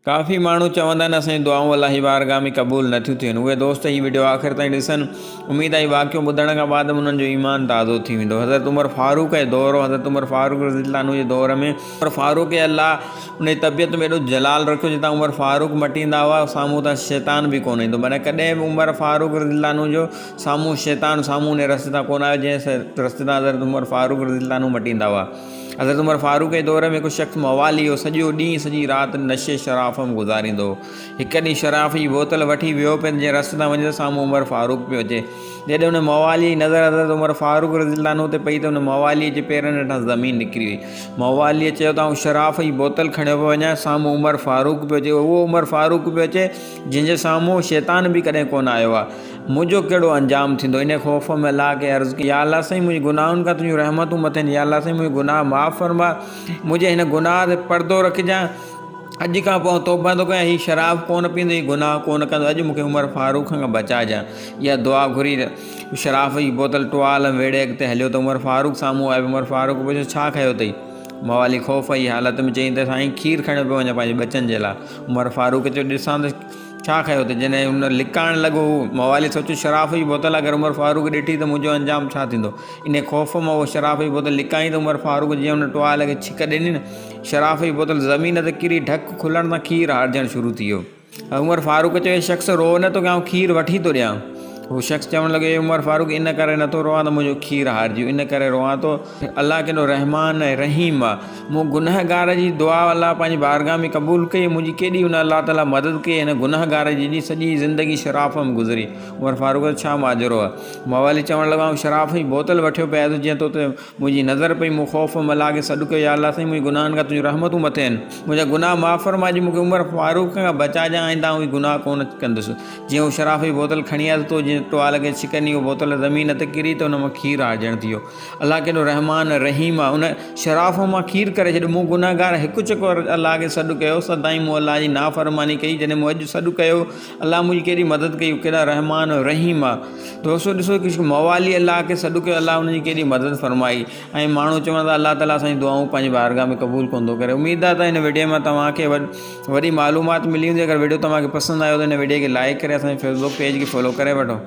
ڪافي ماڻهو چوندا آهن اسان جون دعائون الله جي بارگاهه ۾ قبول نه ٿيون ٿين اهي دوست هي وڊيو آخر تائين ڏسن اميد آهي واقعو ٻڌڻ کان بعد به انهن جو ايمان تازو ٿي ويندو حضرت عمر فاروق جو دور هو حضرت عمر فاروق رضي الله عنه جي دور ۾ عمر فاروق الله ان جي طبيعت ۾ ايڏو جلال رکيو جتان عمر فاروق مٽيندا هئا سامهون تان شيطان به ڪونه ايندو معنيٰ ڪڏهن به عمر فاروق رضي الله عنه جو سامهون شيطان سامهون ان رستي تان ڪونه آيو جنهن رستي تان حضرت عمر فاروق رضي الله عنه مٽيندا هئا حضرت عمر فاروق جي دور ۾ هڪ شخص موالي هو، سڄو ڏينهن سڄي رات نشي شراف ۾ گذاريندو هو. هڪ ڏينهن شراف جي بوتل وٺي ويو پئي ته جنهن رستي تان وڃي ته سامهون عمر فاروق پيو اچي. جڏهن ان مواليء جي نظر حضرت عمر فاروق رضي الله عنه تي پئي ته ان مواليء جي پيرن هيٺان زمين نڪري وئي. مواليء چيو ته آئون شراف جي بوتل کڻيو پيو وڃان، سامهون عمر فاروق پيو اچي. اهو عمر فاروق پيو اچي، جنهن جي سامهون شيطان به ڪڏهن ڪونه آيو آهي. منهنجو ڪهڙو انجام ٿيندو؟ انهيء خوف ۾ الله کي عرض ڪيو، يا الله سائين منهنجي گناهن کان تنهنجون رحمتون مٿين، يا الله سائين منهنجا گناهه معاف فرماء، منهنجي هن گناهه تي پردو رکجانء، اڄ کان پوء آئون توبه ٿو ڪيان، هي شراب ڪونه پيئندس، هي گناهه ڪونه ڪندس، اڄ مون کي عمر فاروق کان بچائجانء. اها دعا گهري شراب جي بوتل ٽوال ۾ ويڙهي اڳتي هليو ته عمر فاروق سامهون آيو، عمر فاروق پڇيو، ڇا کنيو اٿئي؟ موالي خوف جي حالت ۾ چيائين ته سائين کير کڻيو پيو وڃان پنهنجي ٻچن جي لاء. عمر فاروق چيو، ڏسان ته ڇا کنيو اٿئي؟ جڏهن هن لڪائڻ لڳو هو موالي سوچيو شراف جي بوتل اگر عمر فاروق ڏٺي ته منهنجو انجام ڇا ٿيندو؟ انهي خوف مان اهو شراف جي بوتل لڪائين ته عمر فاروق جيئن ان ٽوال کي ڇڪ ڏني نه شراف جي بوتل زمين تي ڪري ڍڪ کلڻ سان کير هارجڻ شروع ٿي ويو. عمر فاروق چيو اي شخص روء نه توکي آئون کير وٺي ٿو ڏيان. هو شخص چوڻ لڳو اي عمر فاروق ان ڪري نٿو روئان ته منهنجو کير هارجي ويو ان ڪري روئان ٿو الله ڪيڏو رحمان ۽ رحيم آ مون گنهگار جي دعا الله پنهنجي بارگاهه ۾ قبول ڪئي منهنجي ڪيڏي ان الله تعالي مدد ڪئي هن گنهگار جي جي سڄي زندگي شراف ۾ گذري عمر فاروق چيو ڇا ماجرو آ موالي چوڻ لڳو آئون شراف جي بوتل وٺيو پئي آيس جيئن تو تي منهنجي نظر پئي، مون خوف ۾ الله کي سڏ ڪيو، يا الله سائين منهنجي گناهن کان تنهنجون رحمتون مٿي آهن، منهنجا گناهه معاف فرماء، اڄ مون کي عمر فاروق کان بچائجان، آئنده آئون هي گناهه ڪونه ڪندس. جيئن هو شراف جي بوتل کڻي آيو ته تو جيئن ٽوال کي ڇڪ ڏني، اها بوتل زمين تي ڪري ته ان مان کير هارجڻ ٿي ويو. الله ڪيڏو رحمان رحيم آهي، ان شراف مان کير ڪري ڇڏيو. مون گنهگار هڪ چڪر الله کي سڏ ڪيو، سدائين مون الله جي نافرماني ڪئي، جڏهن مون اڄ سڏ ڪيو، الله منهنجي ڪيڏي مدد ڪئي، هو ڪيڏا رحمان رحيم آهي. دوستو ڏسو هڪ موالي الله کي سڏ ڪيو الله ان جي ڪيڏي مدد فرمائي ۽ ماڻهو چون ٿا الله تعالي اسان جون دعائون پنهنجي بارگاهه ۾ قبول ڪونه ٿو ڪري اميد آهي ته هن وڊيو مان توهان کي وڏي معلومات ملي هوندي اگر وڊيو توهان کي پسند آيو ته هن وڊيو کي لائڪ ڪري اسان جي فيسبوڪ پيج کي فالو ڪري وٺو.